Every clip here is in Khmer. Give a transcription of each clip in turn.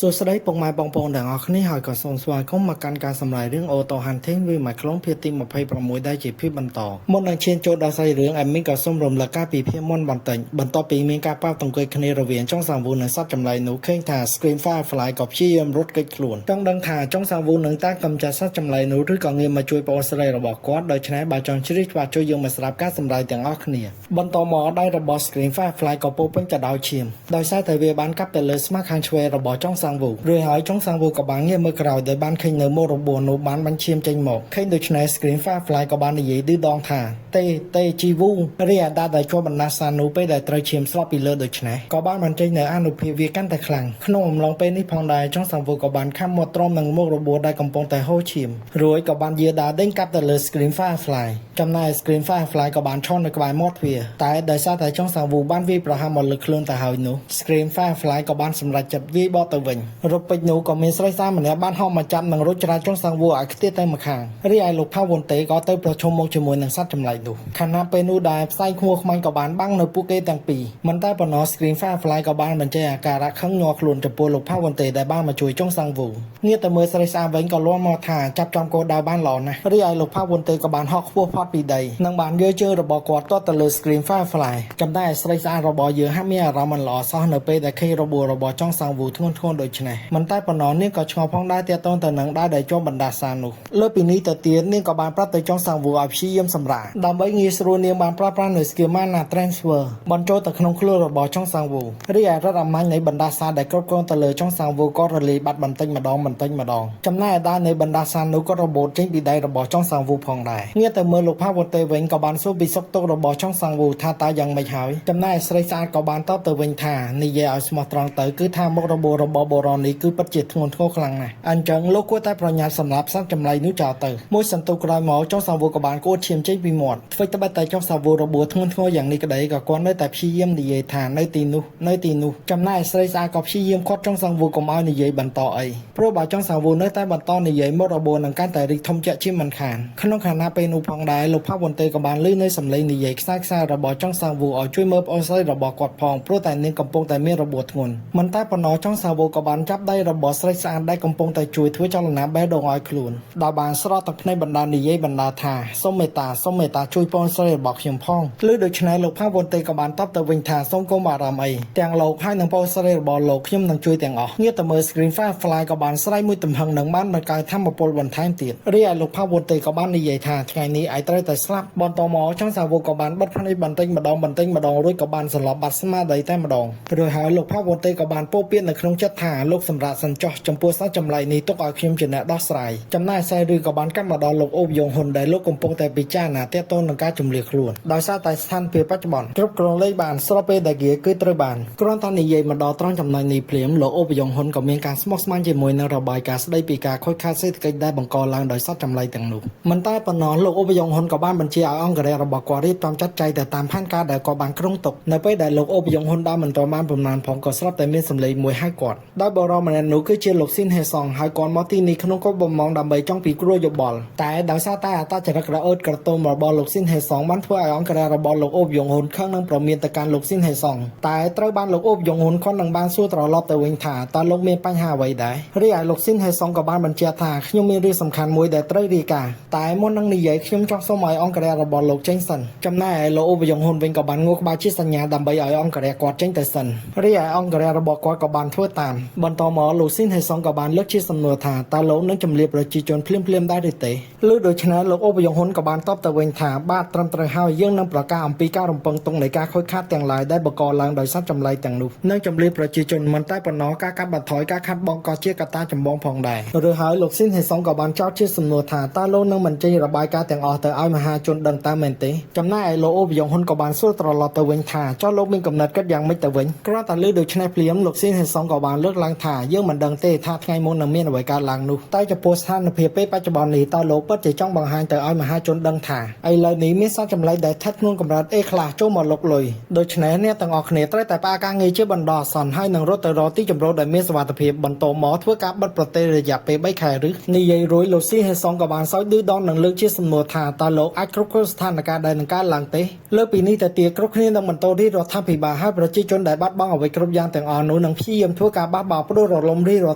សួស្តីពុកម៉ែបងប្អូនទាំងអស់គ្នាហើយក៏សូមស្វាគមន៍មកកាន់ការសម្រាយរឿង Auto Hunting វាមួយក្លងភាគទី26ដែលជាភាគបន្តមុននឹងឈានចូលដល់សាច់រឿង admin ក៏សូមរំលឹកការពីភាគមុនបន្តិចបន្ទាប់ពីមានការប៉ះទង្គិចគ្នារវាងចុងសាវូនិងសត្វចម្លែកនោះឃើញថា Screen Firefly ក៏ព្យាយាមរត់គេចខ្លួនចង់ដឹងថាចុងសាវូនឹងតាមកម្ចាត់សត្វចម្លែកនោះឬក៏ងាកមកជួយប្អូនស្រីរបស់គាត់ដូច្នេះបើចង់ជ្រាបច្បាស់ជួយយើងមកស្ដាប់ការសម្រាយទាំងអស់គ្នាបន្តមកដៃរបស់ Screen Firefly ក៏ពោរពេញទៅដោយឈាមដោយសារតែវាបានកាប់ទៅលើស្មាខាងឆ្វេងរបស់ចុងសាងវូរួចហើយចុងសាងវូក៏បានងាកមើលក្រោយដោយបានឃើញនៅមុខរបួសនោះបានបាញ់ឈាមចេញមកឃើញដូច្នេះ Screen Firefly ក៏បាននិយាយឌឺដងថាទេទេជីវូរីអាដាដែលជាប់បណ្ដាសានោះពេលដែលត្រូវឈាមស្រក់ពីលើដូច្នេះក៏បានបញ្ចេញនៅអានុភាពវាកាន់តែខ្លាំងក្នុងអំឡុងពេលនេះផងដែរចុងសាងវូក៏បានខាំមាត់ទ្រាំនឹងមុខរបួសដែលកំពុងតែហូរឈាមរួចក៏បានយាដាដេញកាប់ទៅលើ Screen Firefly ចំណែក Screen Firefly ក៏បានឈរនៅក្បែរមាត់ទ្វារតែដោយសារតែចុងសាងវូបានវាយប្រហារមកលើខ្លួនទៅហើយនោះ Screen Firefly ក៏បានសម្រេចចិត្តវាយបកទៅវិញរົບពេជ្រនោះក៏មានស្រីសាម្នាក់បានហោះមកចាប់និងរុញច្រាចុងសាងវូឲ្យខ្ទាតទៅម្ខាងរីឯលោកផាវុនតេក៏ទៅប្រឈមមុខជាមួយនឹងសត្វចម្លែកនោះខណៈពេលនោះដែរផ្សែងខ្មោះខ្មាញ់ក៏បានបាំងនៅពួកគេទាំងពីរមិនតែប៉ុណ្ណោះ Screen Firefly ក៏បានបញ្ចេញអាការៈខឹងញ័រខ្លួនចំពោះលោកផាវុនតេដែលបានមកជួយចុងសាងវូងាកទៅមើលស្រីស្អាតវិញក៏លាន់មកថាចាប់ចំគោលដៅបានល្អណាស់រីឯលោកផាវុនតេក៏បានហក់ខ្ពស់ផុតពីដីនិងបានយកជើងរបស់គាត់ទាត់ទៅលើ Screen Firefly ចំណែកឯស្រីស្អាតរបស់យើងហាក់មានអារម្មណ៍មិនល្អសោះនៅពេលដែលឃើញរបួសរបស់ចុងសាងវូធ្ងន់ធ្ងរដូចនេះមិនតែប៉ុណ្ណោះនាងក៏ឆ្ងល់ផងដែរទាក់ទងទៅនឹងដៅដែលជាប់បណ្ដាសានោះលើពីនេះទៅទៀតនាងក៏បានប្រាប់ទៅចុងសាងវូឲ្យព្យាយាមសម្រាកដើម្បីងាយស្រួលនាងបានប្រើប្រាស់នៅ skill mana transfer បញ្ចូលទៅក្នុងខ្លួនរបស់ចុងសាងវូរីឯរដ្ឋអាម៉ាញ់នៃបណ្ដាសាដែលគ្រប់គ្រងទៅលើចុងសាងវូក៏រលាយបាត់បន្តិចម្ដងបន្តិចម្ដងចំណែកឯដាវនៃបណ្ដាសានោះក៏របូតចេញពីដៃរបស់ចុងសាងវូផងដែរងាកទៅមើលលោកផាវ៉ូតេវិញក៏បានសួរពីសុខទុក្ខរបស់ចុងសាងវូថាតើយ៉ាងម៉េចហើយចំណែកឯស្រីស្អាតក៏បានតបទៅវិញថានិយាយឲ្យស្មោះត្រង់ទៅគឺថាមុខរបួសរបស់បូរ៉ននេះគឺពិតជាធ្ងន់ធ្ងរខ្លាំងណាស់អញ្ចឹងលោកគួរតែប្រញាប់សម្រាប់សត្វចម្លែកនោះចោលទៅមួយសន្ទុះក្រោយមកចុងសាងវូក៏បានគួតឈាមចេញពីមាត់ធ្វើត្បិតតែចុងសាងវូរបួសធ្ងន់ធ្ងរយ៉ាងនេះក្តីក៏គាត់នៅតែព្យាយាមនិយាយថានៅទីនោះនៅទីនោះចំណែកឯស្រីស្អាតក៏ព្យាយាមខាត់ចុងសាងវូកុំឲ្យនិយាយបន្តអីព្រោះបើចុងសាងវូនៅតែបន្តនិយាយមុខរបួសនឹងកាន់តែរីកធំជាក់ជាមិនខានក្នុងខណៈពេលនោះផងដែរលោកផាវុនតេក៏បានឮនៅសម្លេងនិយាយខ្សែខ្សែរបស់ចុងសាងវូឲ្យជួយមើលប្អូនស្រីរបស់គាត់ផងព្រោះតែនាងកំពុងតែមានរបួសធ្ងន់មិនតែប៉ុណ្ណោះចុងសាវូក៏បានចាប់ដៃរបស់ស្រីស្អាតដែលកំពុងតែជួយធ្វើចលនាបេះដូងឲ្យខ្លួនដល់បានស្រក់ទឹកភ្នែកបណ្ដានិយាយបណ្ដាថាសូមមេត្តាសូមមេត្តាជួយប្អូនស្រីរបស់ខ្ញុំផងឬដូច្នេះលោកផាវុនតេក៏បានតបទៅវិញថាសូមកុំបារម្ភអីទាំងលោកហើយនិងប្អូនស្រីរបស់លោកខ្ញុំនឹងជួយទាំងអស់ងាកទៅមើល Screen Firefly ក៏បានស្រែកមួយទំហឹងនឹងបានបង្កើតធម្មពលបន្ថែមទៀតរីឯលោកផាវុនតេក៏បាននិយាយថាថ្ងៃនេះឯងត្រូវតែស្លាប់បន្តមកចង់សាវកក៏បានបិទភ្នែកបន្តិចម្ដងបន្តិចម្ដងរួចក៏បានសន្លប់បាត់ស្មារតីតែម្ដងរួចហើយលោកផាវុនតេក៏បានពោលពាក្យនៅក្នុងចិត្តថាលោកសម្រាប់សញ្ចោះចំពោះសត្វចម្លែកនេះទុកឲ្យខ្ញុំជាអ្នកដោះស្រាយចំណែកខ្សែឬក៏បានកាត់មកដល់លោកអូបយ៉ុងហ៊ុនដែលលោកកំពុងតែពិចារណាទាក់ទងនឹងការជំលះខ្លួនដោយសារតែស្ថានភាពបច្ចុប្បន្នគ្រប់គ្រងលេខបានស្របពេលដែលគេគឺត្រូវបានគ្រាន់តែនិយាយមកដល់ត្រង់ចំណុចនេះភ្លាមលោកអូបយ៉ុងហ៊ុនក៏មានការស្មុគស្មាញជាមួយនឹងរបាយការណ៍ស្ដីពីការខូចខាតសេដ្ឋកិច្ចដែលបង្កឡើងដោយសត្វចម្លែកទាំងនោះមិនតែប៉ុណ្ណោះលោកអូបយ៉ុងហ៊ុនក៏បានបញ្ជាឲ្យអង្គរក្សរបស់គាត់រៀបចំចាត់ចែងទៅតាមផែនការដែលគាត់បានគ្រោងទុកនៅពេលដែលលោកអូបយ៉ុងហ៊ុនដើរមិនទាន់បានប្រមាណផងក៏ស្រាប់តែមានសម្លេងមួយហៅគាត់ដោយបរិម្នាក់នោះគឺជាលោកស៊ីនហេសងហើយគាត់មកទីនេះក្នុងគោលបំណងដើម្បីចង់ពិគ្រោះយោបល់តែដោយសារតែអត្តចរិតក្រអឺតក្រទមរបស់លោកស៊ីនហេសងបានធ្វើឲ្យអង្គរក្សរបស់លោកអូបយ៉ុងហ៊ុនខឹងនឹងប្រមានទៅកាន់លោកស៊ីនហេសងតែត្រូវបានលោកអូបយ៉ុងហ៊ុនគាត់នឹងបានសួរត្រឡប់ទៅវិញថាតើលោកមានបញ្ហាអ្វីដែររីឯលោកស៊ីនហេសងក៏បានបញ្ជាក់ថាខ្ញុំមានរឿងសំខាន់មួយដែលត្រូវរាយការណ៍តែមុននឹងនិយាយខ្ញុំចង់សូមឲ្យអង្គរក្សរបស់លោកចេញសិនចំណែកឯលោកអូបយ៉ុងហ៊ុនវិញក៏បានងក់ក្បាលជាសញ្ញាដើម្បីឲ្យអង្គរក្សគាត់ចេញទៅសិនរីឯអង្គរក្សរបស់គាត់ក៏បានធ្វើតាមបន្តមកលោកស៊ីនហេសងក៏បានលើកជាសំណួរថាតើលោកនឹងជម្លៀសប្រជាជនភ្លាមៗដែរឬទេឬដូច្នេះលោកអូបយ៉ុងហ៊ុនក៏បានតបទៅវិញថាបាទត្រឹមត្រូវហើយយើងនឹងប្រកាសអំពីការរំពឹងទុកនៃការខូចខាតទាំងឡាយដែលបង្កឡើងដោយសត្វចម្លែកទាំងនោះនឹងជម្លៀសប្រជាជនមិនតែប៉ុណ្ណោះការកាត់បន្ថយការខាត់បងក៏ជាកត្តាចម្បងផងដែរឬហើយលោកស៊ីនហេសុងក៏បានចោទជាសំណួរថាតើលោកនឹងមិនចេញរបាយការណ៍ទាំងអស់ទៅឲ្យមហាជនដឹងតើមែនទេចំណែកឯលោកអូបយ៉ុងហ៊ុនក៏បានសួរត្រឡប់ទៅវិញថាចុះលោកមានកំណត់គិតយ៉ាងម៉េចទៅវិញគ្រាន់តែឮដូច្នេះភ្លាមលោកស៊ីនហេសុងក៏បានលើកឡើងថាយើងមិនដឹងទេថាថ្ងៃមុននឹងមានអ្វីកើតឡើងនោះតែចំពោះស្ថានភាពពេលបច្ចុប្បន្ននេះតើលោកពិតជាចង់បង្ហាញទៅឲ្យមហាជនដឹងថាឥឡូវនេះមានសត្វចម្លែកដែលស្ថិតក្នុងកម្រិត A ខ្លះចូលមកលុកលុយដូច្នេះអ្នកទាំងអស់គ្នាត្រូវតែផ្អាកការងារជាបណ្ដោះអាសន្នហើយនឹងរត់ទៅរកទីជម្រកដែលមានសុវត្ថិភាពបន្តមកធ្វើការបិទប្រទេសរយៈពេល3ខែឬនិយាយរួចលោកស៊ីហេសុងក៏បានសោចឌឺដងនឹងលើកជាសំណួរថាតើលោកអាចគ្រប់គ្រងស្ថានភាពដែលនឹងកើតឡើងទេលើពីនេះទៅទៀតគ្រប់គ្នានឹងបន្តរាជរដ្ឋាភិបាលហើយប្រជាជនដែលបាត់បង់អ្វីគ្រប់យ៉ាងទាំងអស់នោះនឹងព្យាយាមធ្វើការបះបោ បាលផ្ដួលរលំរាជរដ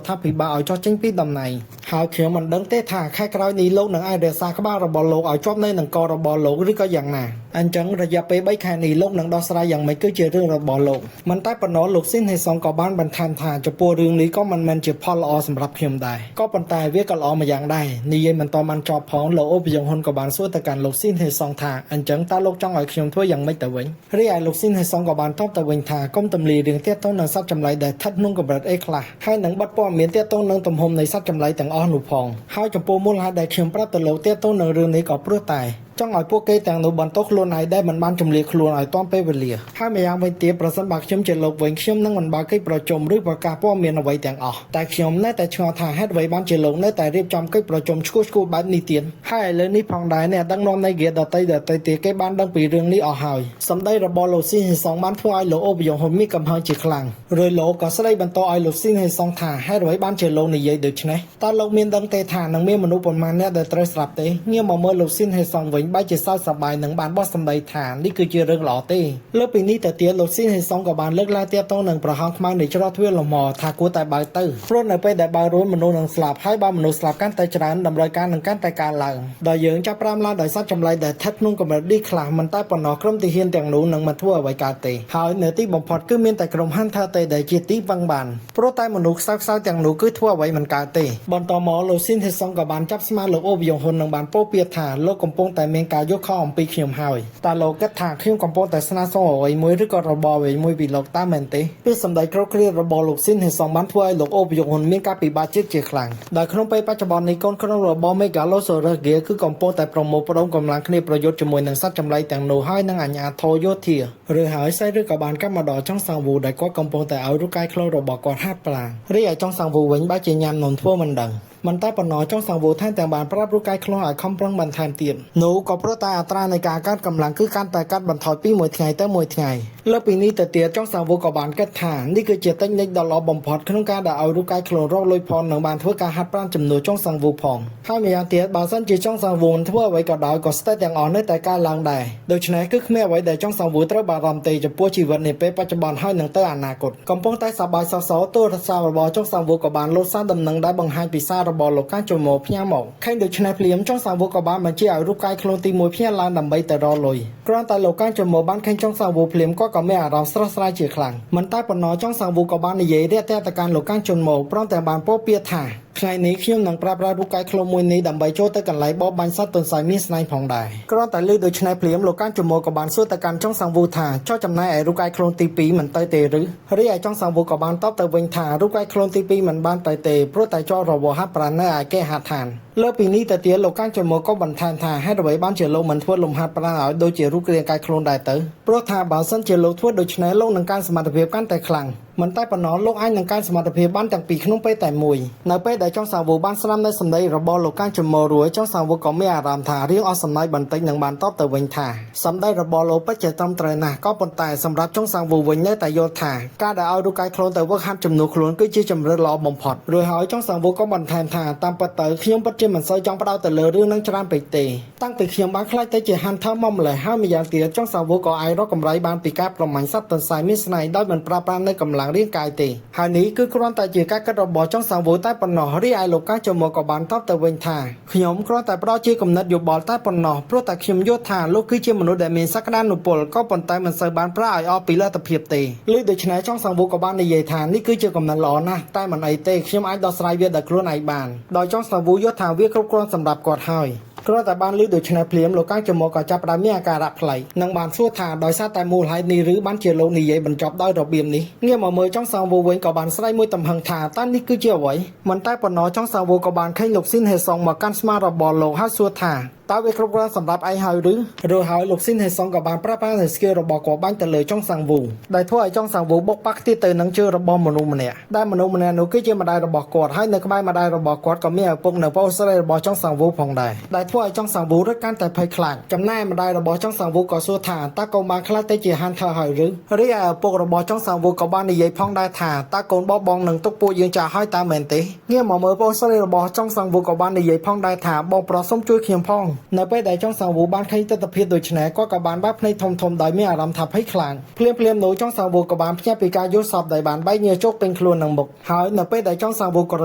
្ឋាភិបាលឲ្យចុះចេញពីតំណែងហើយខ្ញុំមិនដឹងទេថាខែក្រោយនេះលោកនឹងអាចរក្សាក្បាលរបស់លោកឲ្យជាប់នៅនឹងករបស់លោកឬក៏យ៉ាងណាអញ្ចឹងរយៈពេល3ខែនេះលោកនឹងដោះស្រាយយ៉ាងម៉េចគឺជារឿងរបស់លោកមិនតែប៉ុណ្ណោះលោកស៊ីនហេសុងក៏បានបន្ថែមថាចំពោះរឿងនេះក៏មិនមែនជាផលល្អសម្រាប់ខ្ញុំដែរក៏ប៉ុន្តែវាក៏ល្អម្យ៉ាងដែរនិយាយមិនតបានចប់ផងលោកអូបយ៉ុងហ៊ុនក៏បានសួរទៅកាន់លោកស៊ីនហេសុងថាអញ្ចឹងតើលោកចង់ឲ្យខ្ញុំធ្វើយ៉ាងម៉េចទៅវិញរីឯលោកស៊ីនហេសុងក៏បានតបទៅវិញថាកុំទម្លាយរឿងទាក់ទងនឹងសត្វចម្លែកដែលស្ថិតក្នុងកម្រិត A ខ្លះហើយនឹងបិទព័ត៌មានទាក់ទងនឹងទំហំនៃសត្វចម្លែកទាំងអស់នោះផងហើយចំពោះមូលហេតុដែលខ្ញុំប្រាប់ទៅលោកទាក់ទងនឹងរឿងនេះក៏ព្រោះតែចង់ឲ្យពួកគេទាំងនោះបន្តខ្លួនឯងដែលមិនបានជម្លៀសខ្លួនឲ្យទាន់ពេលវេលាហើយម្យ៉ាងវិញទៀតប្រសិនបើខ្ញុំជាលោកវិញខ្ញុំនឹងមិនបើកកិច្ចប្រជុំឬប្រកាសព័ត៌មានអ្វីទាំងអស់តែខ្ញុំនៅតែឆ្ងល់ថាហេតុអ្វីបានជាលោកនៅតែរៀបចំកិច្ចប្រជុំឈួលៗបែបនេះទៀតហើយឥឡូវនេះផងដែរអ្នកដឹកនាំនៃហ្គាដតីដតីទៀតគេបានដឹងពីរឿងនេះអស់ហើយសម្ដីរបស់លោកស៊ីហេសុងបានធ្វើឲ្យលោកអូបយ៉ុងហ៊ុនមានកំហឹងជាខ្លាំងរួចលោកក៏ស្ដីបន្តឲ្យលោកស៊ីហេសុងថាហេតុអ្វីបានជាលោកនិយាយដូច្នេះតើលោកមានដឹងទេថានឹងមានមនុស្សប៉ុន្មានអ្នកដែលត្រូវស្លាប់ទេងាកមកមើលលោកស៊ីនហេសុងវិញបែរជាសើចសប្បាយនិងបានបោះសម្ដីថានេះគឺជារឿងល្អទេលើពីនេះទៅទៀតលោកស៊ីនហេសុងក៏បានលើកឡើងទាក់ទងនឹងប្រហោងខ្មៅនៃច្រកទ្វារលំហថាគួរតែបើកទៅព្រោះនៅពេលដែលបើករួចមនុស្សនឹងស្លាប់ហើយបើមនុស្សស្លាប់កាន់តែច្រើនតម្រូវការនឹងកាន់តែកើនឡើងដល់យើងចាប់ផ្ដើមឡើងដោយសត្វចម្លែកដែលស្ថិតក្នុងកម្រិតនេះខ្លះមិនតែប៉ុណ្ណោះក្រុមទាហានទាំងនោះនឹងមិនធ្វើអ្វីកើតទេហើយនៅទីបំផុតគឺមានតែក្រុម Hunter ទេដែលជាទីវឹងបានព្រោះតែមនុស្សខ្សោយៗទាំងនោះគឺធ្វើអ្វីមិនកើតទេបន្តមកលោកស៊ីនហេសុងក៏បានចាប់ស្មាលោកអូបយ៉ុងហ៊ុននិងបានពោលពាក្យថាលោកកំពុងតែមានការយកខុសអំពីខ្ញុំហើយតើលោកគិតថាខ្ញុំកំពុងតែស្នើសុំអ្វីមួយឬក៏របរអ្វីមួយពីលោកតើមែនទេពាក្យសម្ដីគ្រោតគ្រាតរបស់លោកស៊ីនហេសុងបានធ្វើឲ្យលោកអូបយ៉ុងហ៊ុនមានការពិបាកចិត្តជាខ្លាំងដោយក្នុងពេលបច្ចុប្បន្ននេះកូនក្រុមរបស់ Megalosaurus Gear គឺកំពុងតែប្រមូលផ្ដុំកម្លាំងគ្នាប្រយុទ្ធជាមួយនឹងសត្វចម្លែកទាំងនោះហើយនឹងអាជ្ញាធរយោធាឬហើយសៃឬក៏បានកាប់មកដល់ចុងសាងវូដែលគាត់កំពុងតែឲ្យរូបកាយខ្លួនរបស់គាត់ហាត់ប្រាណរីឯចុងសាងវូវិញបែរជាញ៉ាំនំធ្វើមិនដឹងមិនតែប៉ុណ្ណោះចុងសាងវូថែមទាំងបានប្រាប់រូបកាយខ្លួនឲ្យខំប្រឹងបន្ថែមទៀតនោះក៏ព្រោះតែអត្រានៃការកាត់កម្លាំងគឺកាន់តែកាត់បន្ថយពីមួយថ្ងៃទៅមួយថ្ងៃលើពីនេះទៅទៀតចុងសាងវូក៏បានគិតថានេះគឺជាតិចនិចដ៏ល្អបំផុតក្នុងការដែលឲ្យរូបកាយខ្លួនរកលុយផងនិងបានធ្វើការហាត់ប្រាណជំនួសចុងសាងវូផងហើយម្យ៉ាងទៀតបើសិនជាចុងសាងវូមិនធ្វើអ្វីក៏ដោយក៏ស្ទើរទាំងអស់នៅតែកើនឡើងដែរដូច្នេះគឺគ្មានអ្វីដែលចុងសាងវូត្រូវបារម្ភទេចំពោះជីវិតនាពេលបច្ចុប្បន្នហើយនឹងទៅអនាគតកំពុងតែសប្បាយសោកសោទូរស័ព្ទរបស់ចុងសាងវូក៏បានលោតសារដំណឹងដែលបង្ហាញពីសាររបស់លោកកាជុំមកផ្ញើមកឃើញដូច្នេះភ្លាមចុងសាងវូក៏បានបញ្ជាឲ្យរូបកាយខ្លួនទី1ផ្ញើឡើងដើម្បីទៅរកលុយគ្រាន់តែលោកកាជុំមកបានឃើញចុងសាងវូភ្លាមគាត់ក៏មានអារម្មណ៍ស្រស់ស្រាយជាខ្លាំងមិនតែប៉ុណ្ណោះចុងសាងវូក៏បាននិយាយរាក់ទាក់ទៅកាន់លោកកាជុំមកព្រមទាំងបានពោលពាក្យថាថ្ងៃនេះខ្ញុំនឹងប្រើប្រាស់រូបកាយខ្លួនមួយនេះដើម្បីចូលទៅកន្លែងបរបាញ់សត្វទន្សាយមានស្នែងផងដែរគ្រាន់តែឮដូច្នេះភ្លាមលោកកាជុំមកក៏បានសួរទៅកាន់ចុងសាងវូថាចុះចំណែកឯរូបកាយខ្លួនទី2មិនទៅទេឬរីឯចុងសាងវូក៏បានតបទៅវិញថារូបកាយខ្លួនទី2មិនបានទៅទេព្រោះតែជាប់រវល់ហាត់ប្រាណនៅឯគេហដ្ឋានលើពីនេះទៅទៀតលោកកាជុំមកក៏បន្ថែមថាហេតុអ្វីបានជាលោកមិនធ្វើលំហាត់ប្រាណឲ្យដូចជារូបរាងកាយខ្លួនដែរទៅព្រោះថាបើសិនជាលោកធ្វើដូច្នេះលោកនឹងកើនសមត្ថភាពកាន់តែខ្លាំងមិនតែប៉ុណ្ណោះលោកអាចនឹងកើនសមត្ថភាពបានទាំងពីរក្នុងពេលតែមួយនៅពេលដែលចុងសាវូបានស្ដាប់នៅសម្ដីរបស់លោកកាំងជំមរួយចុងសាវូក៏មានអារម្មណ៍ថារៀងអស់សំណើចបន្តិចនិងបានតបទៅវិញថាសម្ដីរបស់លោកពិតជាត្រឹមត្រូវណាស់ក៏ប៉ុន្តែសម្រាប់ចុងសាវូវិញនៅតែយល់ថាការដែលឲ្យរូបកាយខ្លួនទៅវឹកហាត់ជំនួសខ្លួនគឺជាជម្រើសល្អបំផុតរួចហើយចុងសាវូក៏បន្ថែមថាតាមពិតទៅខ្ញុំពិតជាមិនសូវចង់ផ្ដោតទៅលើរឿងនឹងច្រើនពេកទេតាំងពីខ្ញុំបានក្លាយទៅជា Hunter មកម្លេះហើយម្យ៉ាងទៀតចុងសាវូក៏អាចរកកម្រៃបានពីការប្រមាញ់សត្វទន្សាយមានស្នែងដោយមិនប្រើប្រាស់នៅកម្លាំងរាងកាយទេហើយនេះគឺគ្រាន់តែជាការគិតរបស់ចុងសាវូតែប៉ុណ្ណោះរីឯលោកកាចមកក៏បានតបទៅវិញថាខ្ញុំគ្រាន់តែផ្ដល់ជាគំនិតយោបល់តែប៉ុណ្ណោះព្រោះតែខ្ញុំយល់ថាលោកគឺជាមនុស្សដែលមានសក្តានុពលក៏ប៉ុន្តែមិនសូវបានប្រើឲ្យអស់ពីលទ្ធភាពទេឬដូច្នេះចុងសាវូក៏បាននិយាយថានេះគឺជាគំនិតល្អណាស់តែមិនអីទេខ្ញុំអាចដោះស្រាយវាដោយខ្លួនឯងបានដោយចុងសាវូយល់ថាវាគ្រប់គ្រាន់សម្រាប់គាត់ហើយគ្រាន់តែបានឮដូច្នេះភ្លាមលោកកាំងចមកក៏ចាប់ផ្ដើមមានអាការៈប្លែកនិងបានសួរថាដោយសារតែមូលហេតុនេះឬបានជាលោកនិយាយបញ្ចប់ដោយរបៀបនេះងាកមកមើលចុងសាវូវិញក៏បានស្រែកមួយទំហឹងថាតើនេះគឺជាអ្វីមិនតែប៉ុណ្ណោះចុងសាវូក៏បានឃើញលោកស៊ីនហេសុងមកកាន់ស្មារបស់លោកហើយសួរថាតើវាគ្រប់គ្រាន់សម្រាប់ឯងហើយឬឬហើយលោកស៊ីនហេសុងក៏បានប្រើប្រាស់នូវ skill របស់គាត់បាញ់ទៅលើចុងសាងវូដែលធ្វើឲ្យចុងសាងវូបុកប៉ះខ្ទាតទៅនឹងជើងរបស់មនុស្សម្នាក់ដែលមនុស្សម្នាក់នោះគឺជាម្ដាយរបស់គាត់ហើយនៅក្បែរម្ដាយរបស់គាត់ក៏មានឪពុកនៅប្អូនស្រីរបស់ចុងសាងវូផងដែរដែលធ្វើឲ្យចុងសាងវូរត់កាន់តែភ័យខ្លាចចំណែកម្ដាយរបស់ចុងសាងវូក៏សួរថាតើកូនបានខ្លាចទៅជា Hunter ហើយឬរីឯឪពុករបស់ចុងសាងវូក៏បាននិយាយផងដែរថាតើកូនបបងនឹងទុកពួកយើងចាស់ហើយតើមែនទេងាកមកមើលប្អូនស្រីរបស់ចុងសាងវូក៏បាននិយាយផងដែរថាបងប្រុសសូមជួយខ្ញុំផង នៅពេលដែលចុងសាងវូបានឃើញទស្សនភាពដូចនេះគាត់ក៏បានបើកភ្នែកធំធំដោយមានអារម្មណ៍ថាភ័យខ្លាចភ្លាមភ្លាមនោះចុងសាងវូក៏បានភ្ញាក់ពីការយល់សប្តិដែលបានបែកញើសជោគពេញខ្លួននឹងមុខហើយនៅពេលដែលចុងសាងវូក៏រ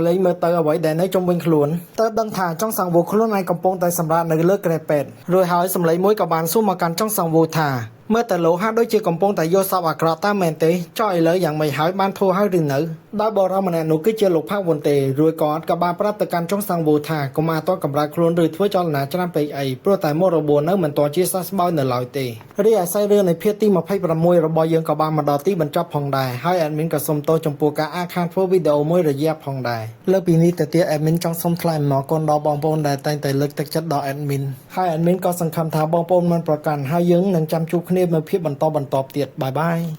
លែងមើលទៅអ្វីដែលនៅជុំវិញខ្លួនទើបដឹងថាចុងសាងវូខ្លួនឯងកំពុងតែសម្រាកនៅលើគ្រែពេទ្យរួចហើយសម្លេងមួយក៏បានសួរមកកាន់ចុងសាងវូថាមើលតែលោកហាក់ដូចជាកំពុងតែយល់សពអាក្រក់តាមមែនទេចុះឥឡូវយ៉ាងម៉េចហើយបានធូរហើយឬនៅដោយបរិមម្នាក់នោះគឺជាលោកផាក់វុនទេរួចគាត់ក៏បានប្រាប់ទៅកាន់ចុងសាងវូថាកុំអាតកម្រើកខ្លួនឬធ្វើចលនាច្រើនពេកអីព្រោះតែមករបួននៅមិនទាន់ជាសះស្បើយនៅឡើយទេរីឯសាច់រឿងនៃភាគទី26របស់យើងក៏បានមកដល់ទីបញ្ចប់ផងដែរហើយ admin ក៏សូមទោសចំពោះការអាកខានធ្វើវីដេអូមួយរយៈផងដែរលើពីនេះទៅទៀត admin ចង់សូមថ្លែងអំណរគុណដល់បងប្អូនដែលតែងតែលើកទឹកចិត្តដល់ admin ហើយ admin ក៏សង្ឃឹមថាបងប្អូនមិនប្រកាន់ហើយយើងនឹងចាំជួបគ្នានៅភាគបន្តបន្តទៀត bye bye.